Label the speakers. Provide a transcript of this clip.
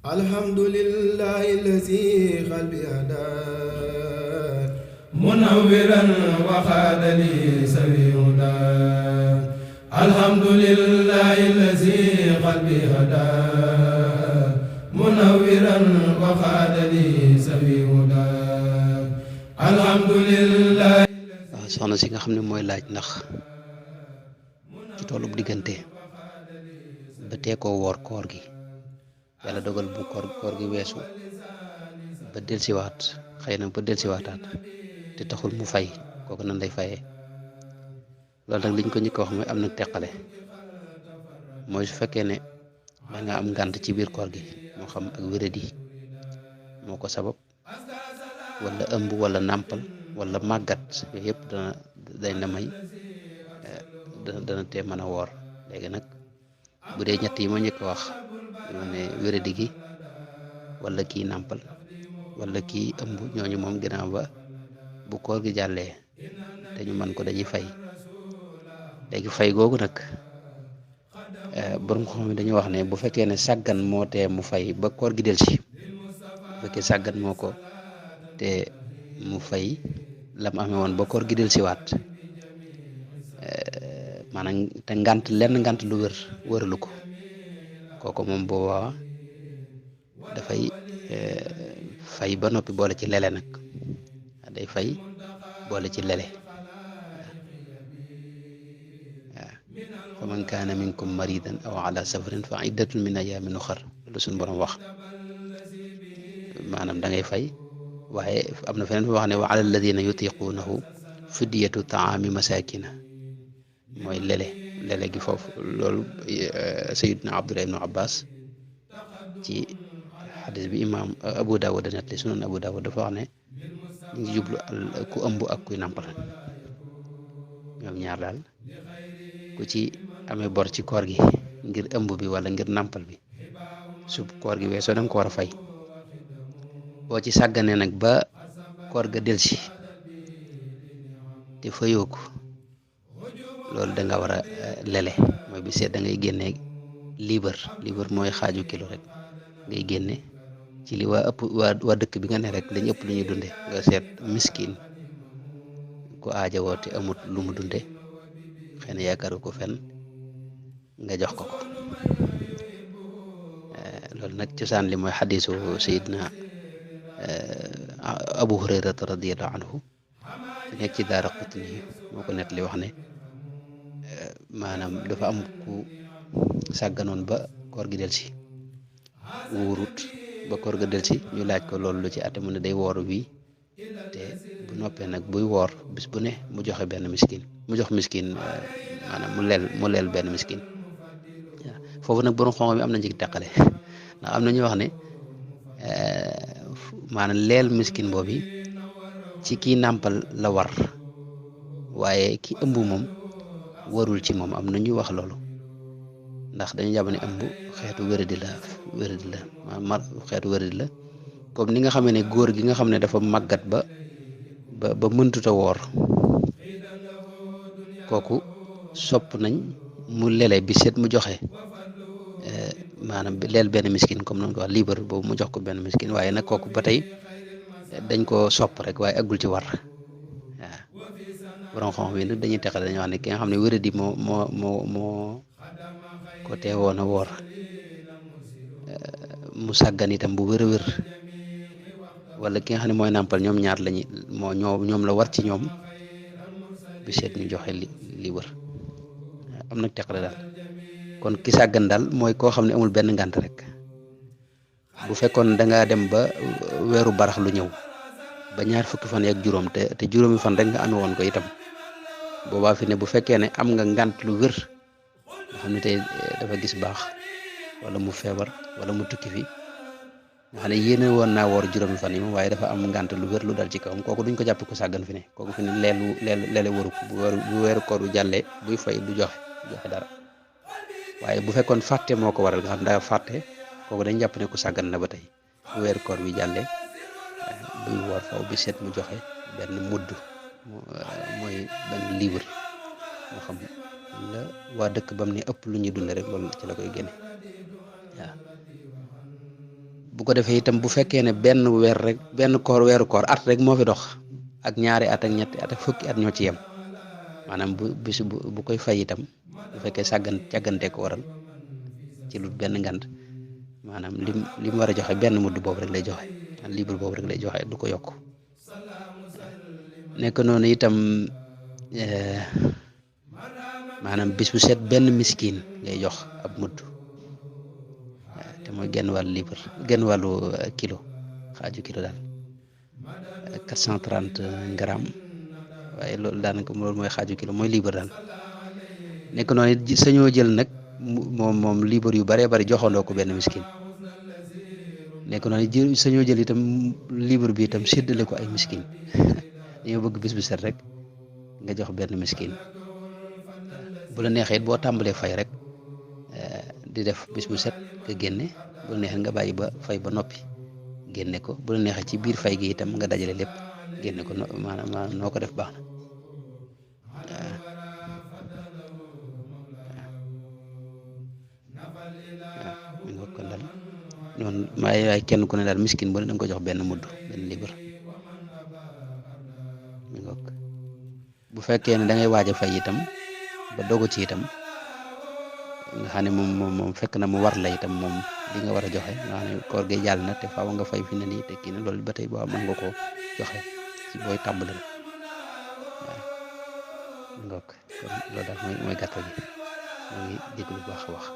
Speaker 1: alhamdulillahi allazi qalbi hada munawwiran wa khadali sawiuda alhamdulillahi allazi qalbi hada munawwiran wa khadali sawiuda alhamdulillahi.
Speaker 2: waaw soxna si nga xam ne mooy laaj ndax ci tollub diggante ba tee koo woor koor gi yàlla dogal bu koor gi weesu ba delsiwaat xëy na ba delsiwaataat te taxul mu fay kooku nan lay fayee loolu nag liñ ko njëkk a wax mooy am na teqale mooy su fekkee ne da nga am ngànt ci biir koor gi moo xam ak wéradi moo ko sabab wala ëmb wala nàmpal wala màggat yooyu yëpp dañ la may dana tee mën a woor léegi nag bu dee ñett yi ma njëkk a wax mu ne wéradi gi wala kii nàmpal wala kii ëmb ñooñu moom ginnaaw ba bu koor gi jàllee te ñu mën ko dañuy fay léegi fay googu nag borom xam-xam dañuy wax ne bu fekkee ne sàggan moo tee mu fay ba koor gi del si bu fekkee sàggan moo ko te mu fay lam amee woon ba koor gi del siwaat maanaam te ngant lu wëralu ko kooku moom boobaa dafay fay ba noppi boole ci lele nag day fay boole ci lele waaw fa man kaana minkum maridan aw ala safarin fa iddatun min ayaamin uxar lu suñ borom wax maanaam da ngay fay waaye am na feneen fa wax ne wa ala alladina yutiquunahu fidyatu taami masakina mooy lele gi foofu loolu sayidna abdullah ibnu abbas ci xadis bi imam abu dawud net li sunan abu dawud dafa wax ne ñu ngi jublu ku ëmb ak kuy nàmpal ñoom ñaar daal ku ci amee bor ci koor gi ngir ëmb bi wala ngir nàmpal bi su koor gi weesoo danga ko war a fay boo ci sàgganee nag ba koor ga delsi te fayoo ko loolu da nga war a lele mooy bi seet da ngay génne liibar mooy xaaju kilo rek ngay génne ci li waa ëpp waa dëkk bi nga ne rek lañ ëpp lu ñuy dunde nga seet miskin ku aajowoo te amut lu mu dunde xëy na yaakaaru ko fenn nga jox ko loolu nag cosaan li mooy xadiisu sayidna abu hurayrata radiallahu anhu nekk ci daara Qutni moo ko net li wax ne maanaam dafa am ku sàgganoon ba koor gi del si wuurut ba koor ga del si ñu laaj ko loolu lu ci ate mu ne day woor wi te bu noppee nag buy woor bis bu ne mu joxe benn miskin mu jox miskin maanaam mu leel benn miskin waaw foofu nag borom xam-xam yi am na njëg teqale ndax am na ñu wax ne maanaam leel miskin boobu ci kii nàmpal la war waaye ki ëmb moom warul ci moom am na ñu wax loolu ndax dañu jàpp ne ëmb xeetu wéradi la xeetu wéradi la comme ni nga xamee ne góor gi nga xam ne dafa màggat ba mëntuta woor kooku sopp nañ mu lele bi seet mu joxe maanaam leel benn miskin comme noonu ko wax liibar boobu mu jox ko benn miskin waaye nag kooku ba tey dañ ko sopp rek waaye aggul ci war waaw borom xam-xam yi nag dañuy teqale dañuy wax ne ki nga xam ne wéradi moo ko teewoon a woor mu sàggan itam bu wér a wér wala ki nga xam ne mooy nàmpal ñoom ñaar lañu ñoom la war ci ñoom bi seet ñu joxe li wër am nag teqale daal kon ki sàggan daal mooy koo xam ne amul benn ngànt rek bu fekkoon da ngaa dem ba weeru barax lu ñëw ba ñaar fukki fan ak juróom te juróomi fan rek nga amee woon ko itam boobaa fi ne bu fekkee ne am nga ngànt lu wér nga xam ne tey dafa gis baax wala mu feebar wala mu tukki fi nga xam ne yéene woon naa woor juróomi fan yi moom waaye dafa am ngànt lu wér lu dal ci kawam kooku duñ ko jàpp ko sàggan fi ne kooku fi ne leele waru ko bu weeru koor bu jàllee buy fay du joxe dara waaye bu fekkoon fàtte moo ko waral nga xam daa fàtte kooku dañ jàpp ne ku sàggan na ba tey bu weeru koor bi jàllee buy woor faw bi seet mu joxe benn mudd mooy benn livre moo xam la waa dëkk bam ne ëpp lu ñuy dunde rek loolu ci la koy génne waaw bu ko defee itam bu fekkee ne benn weer rek benn weeru koor at rek moo fi dox ak ñaari at ak ñetti at ak fukki at ñoo ci yem maanaam bu koy fay itam bu fekkee càggante ko waral ci lu benn ngant maanaam lim war a joxe benn mudd boobu rek lay joxe libre boobu rek lay joxe du ko yokk nekk noonu itam maanaam bis bu set benn miskin ngay jox ab mudd te mooy genn wàllu libre genn wàllu kilo xaaju kilo daal 430 grammes waaye loolu daanaka loolu mooy xaaju kilo mooy libre daal nekk noonu it sañoo jël nag moom libre yu baree bari joxandoo ko benn miskin nekk noonu sañoo jël itam libre bi itam séddale ko ay miskin dañoo bëgg bis bu set rek nga jox benn miskin bu la neexee it boo tàmbalee fay rek di def bis bu set nga génne bu la neexee nga bàyyi ba fay ba noppi génne ko bu la neexee ci biir fay gi itam nga dajale lépp génne ko maanaam noo ko def baax na waaw mi nga kon daal noonu waaye kenn ku ne daal miskin bu ne da nga ko jox benn mudd benn libre mi nga bu fekkee ne da ngay waaj a fay itam ba dogu ci itam nga xam ne moom fekk na mu war la itam moom li nga war a joxe nga xam ne koor gi jàll na te faaw nga fay fi ne nii te kii na loolu ba tey boo mën nga koo joxe ci booy tàmbali la waaw ngoog kon loolu daal mooy gàttal gi moo ngi déglu bu baax a wax